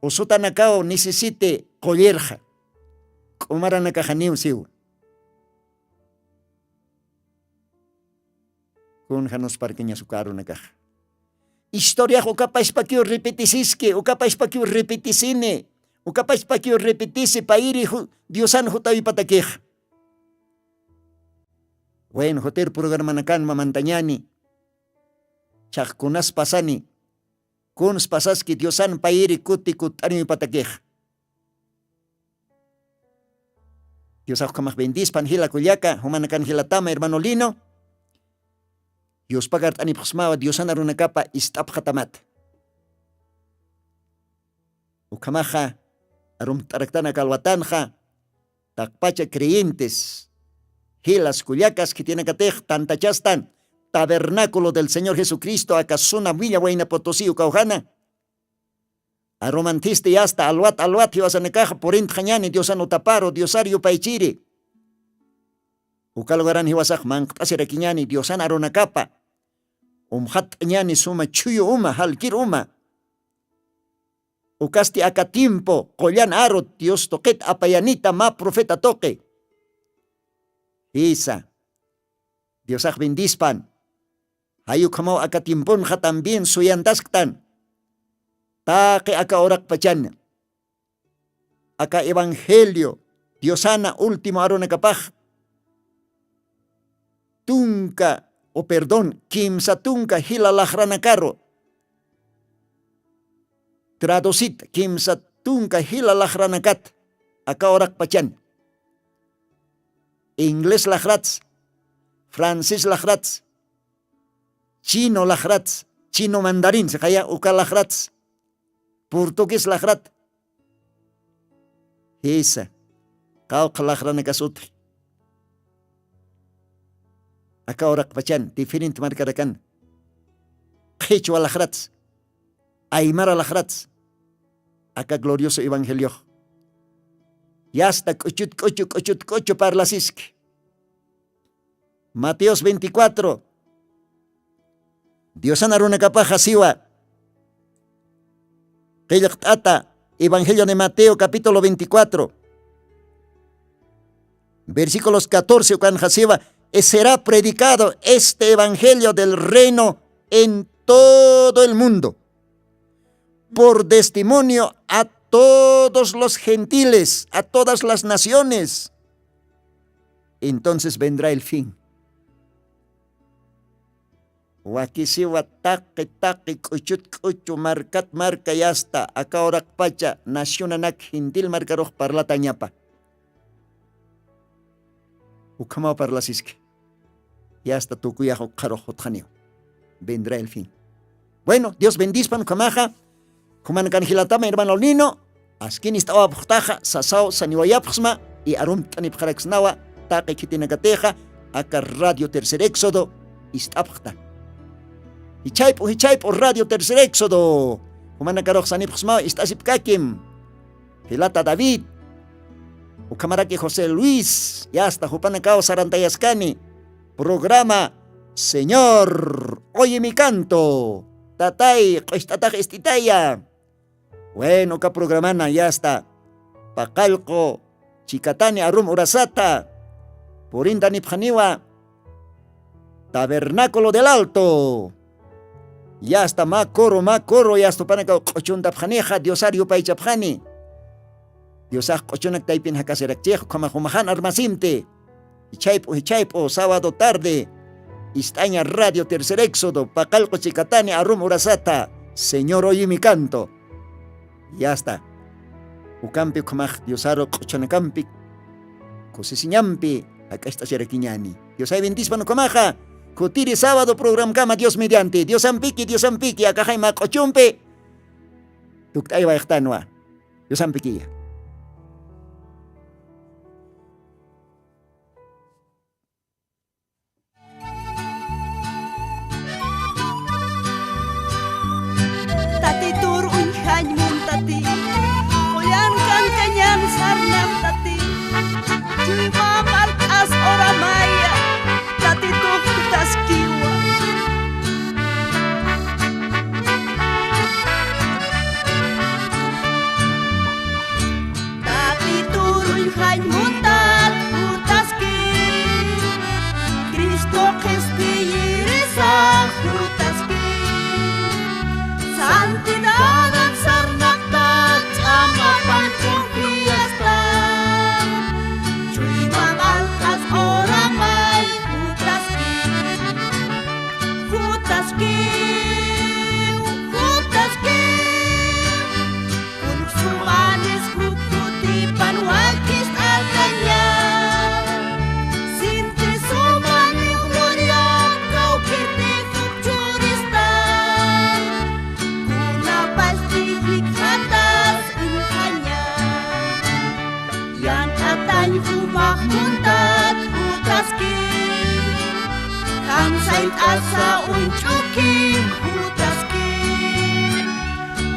Usutanakaw nisisiti qullirxa k'umaranakaxaniw siwa. Kun janusparkañasuka arunakaxa historiax ukapashpakiw repetisiski ukapashpakiw repetisini. Ukapashpakiw repetisi payri diosan jutawipatakixa. Wen jutir programanakanma mantañani. Chhaqkunas pasani kuns pasaski diosan payri kuti kutt'aniwipatakixa. Diosax ukhamax bendispan jila kullaka jumanakan jilatama hermano lino. Yuspakart'anipxsmawa diosana runakapa ist'apxatamata. Ukhamaxa arumt'araktanaka alwatanxa taqpacha creyentes jilas kullakas khitinakatix tantachastan tabernáculo del señor jesucristo aka suna villa wayna potosi ukawjana. Arumanthisti yasta alwat alwat jiwasanakaxa purintxañani diosan utaparu diosar yupaychiri. Uka lugaran jiwasax manqt'asirakiñani diosan arunakapa umxatt'añani suma chhuyu uma jalkir uma. Ukasti aka tiempo qullan arut dios tuqit apayanita mä profeta tuqi. Jisa. Diosax bendispan. Jayukhamaw aka tiemponxa también suyantasktan. Taqi aka uraqpachana aka evangelio diosana ultimo arunakapax tunka o perdón kimsa tunka jila laxranakaru traducita kimsa tunka jila laxranakat aka uraqpachan. Inglés laxrats, francés laxrats, chino laxrats, chino mandarin siqaya uka laxrats, portugués laxrat, jisa, qawqha laxranakasutx. Aka uraqpachan diferente markarakan, qhichwa laxrats, aymara laxrats, aka glorioso evangeliox. Yasta k'uchut k'uchu k'uchut k'uchu parlasiski. Mateos veinticuatro, diosana runakapaxa siwa. Qillqt'ata, evangelio de Mateo capítulo veinticuatro, versículos catorce ukanxa siwa: "Y será predicado este evangelio del reino en todo el mundo por testimonio a todos los gentiles, a todas las naciones. Entonces vendrá el fin". Wakisiwa taqi taqi k'uchut k'uchu markat marka yasta aka uraqpacha nacionanak gentil markarux parlatañapa. Ukhamaw parlasiski. Yasta tukuyax ukxarux jutxaniw. Vendrá el fin. Bueno, Dios bendispan ukhamaxa. Jumanakan jilatama hermano Lino, askin ist'awapxtaxa sasaw saniwayapxsma, y arumt'anipxaraksnawa taqi khitinakatixa aka Radio Tercer Éxodo ist'apxta. Jichhayp'u jichhayp'u Radio Tercer Éxodo, jumanakarux sanipxsmaw ist'asipkakim. Jilata David, ukhamaraki José Luis, yasta jupanakaw sarantayaskani. Programa Señor, oye mi canto. Tatay, q'ucht'atax ist'itaya. Bueno, uka programana yasta paqallqu chikatani arum urasata purintanipxaniwa Tabernáculo del Alto. Yasta mä coro, mä coro, yasta jupanakaw q'uchuntapxanixa, Diosar yupaychapxani. Diosax q'uchunak taypin jakasirakchix, ukhamax jumaxan armasimti. Jichhayp'u, jichhayp'u, sábado tarde, ist'aña Radio Tercer Éxodo, paqallqu chikatani arum urasata, Señor, oye mi canto. Yasta. Ukampi ukhamax Diosaru q'uchunakampi, kusisiñampi jak'acht'asirakiñani. Diosay bendispan ukhamaxa, kutiri sábado programkama Dios mediante. Diosampiki, Diosampiki, akaxay mä q'uchumpi tukt'aywayxtanwa. Diosampikiya. Tatitur uñjañ muntati, qullan kankañan sarnamtati, chuyma mark'as uramaya, tatitux tutaskiwa. Tatitur uñjañ muntat jutaski, Cristo qhispiyirisax jutaski. Santidadap sarnaqtat ch'amapan confiastat, chuyma mark'as uramay jutaski. Jutaski, jutaski. Kunsumanis jukutipan wakist'ataña. Sinti sumaniw gloriat kawkiti jukchurista. Kunapasti jikxatas uñjaña. Yanq'atañ jumax muntat jutaski. Kamsayt'asa uñch'ukim jutaski.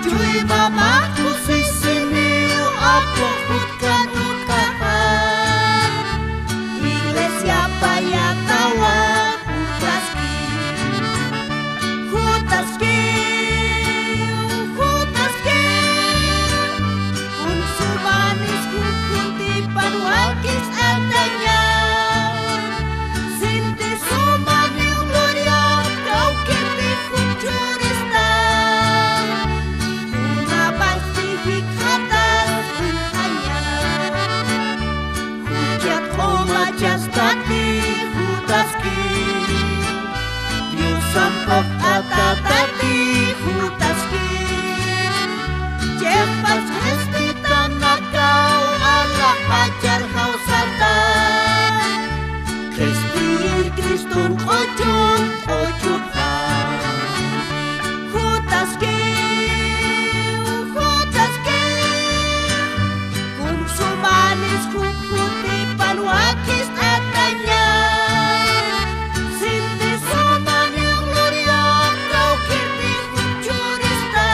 Chuyma mä kusisiniw apu jutkan ukaxa, iglesiapa yaqhawa jutaski. Jutaski, jutaski. Kunsumanis jukutipan wakist'ataña. Sinti sumaniw gloriat kawkiti jukchurista. Kunapasti jikxatas uñjaña. Juchat qumachastati jutaski. Diosan phuqhatatati jutaski. Chiqpas Q'uchun q'uchupxam. Jutaskiw, jutaskiw, kunsumanis jukjutipan wakist'ataña. Sinti sumaniw gloriaw kawkirpi jukchurista.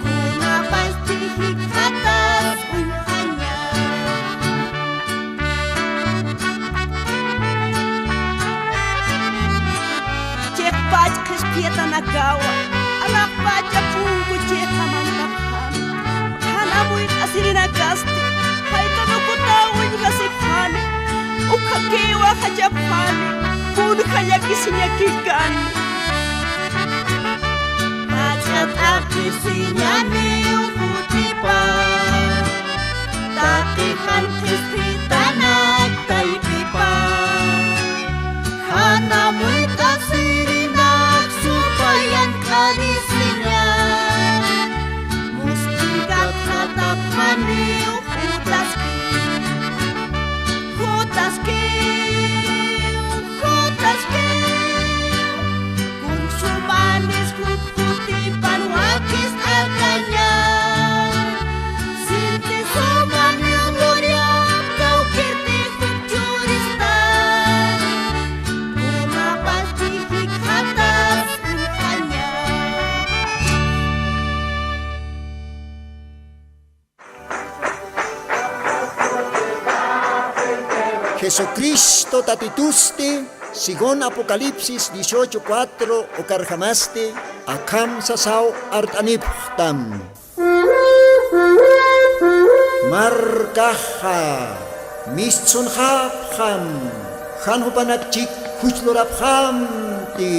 Kunapasti jikxatas uñjaña. Chiqpach qhispiyatanakawa, alaxpacha punku chiqa mantapxam. Jan amuyt'asirinakasti, jaytan ukutaw uñjasipxani, ukhakiwa jachapxani, kunja llakisiñakikani. Jach'a t'aqhisiñaniw jutipa, taqi jan qhispitanak taypipa. Jan amuyt'asirinak supayank'arisiña, musk'ikat jatapxaniw jutaski, jutaski. Jutaskiw, kunsumanis jukjutipan wakist'ataña. Sinti sumaniw gloriaw kawkirpi jukchurista. Kunapasti jikxatas uñjaña. Jesucristo Tatitusti, según Apocalipsis dieciocho cuatro ukarjamasti, akham sasaw art'anipxtam. Markaxa mistsunxapxam, jan jupanakchik juch lurapxamti.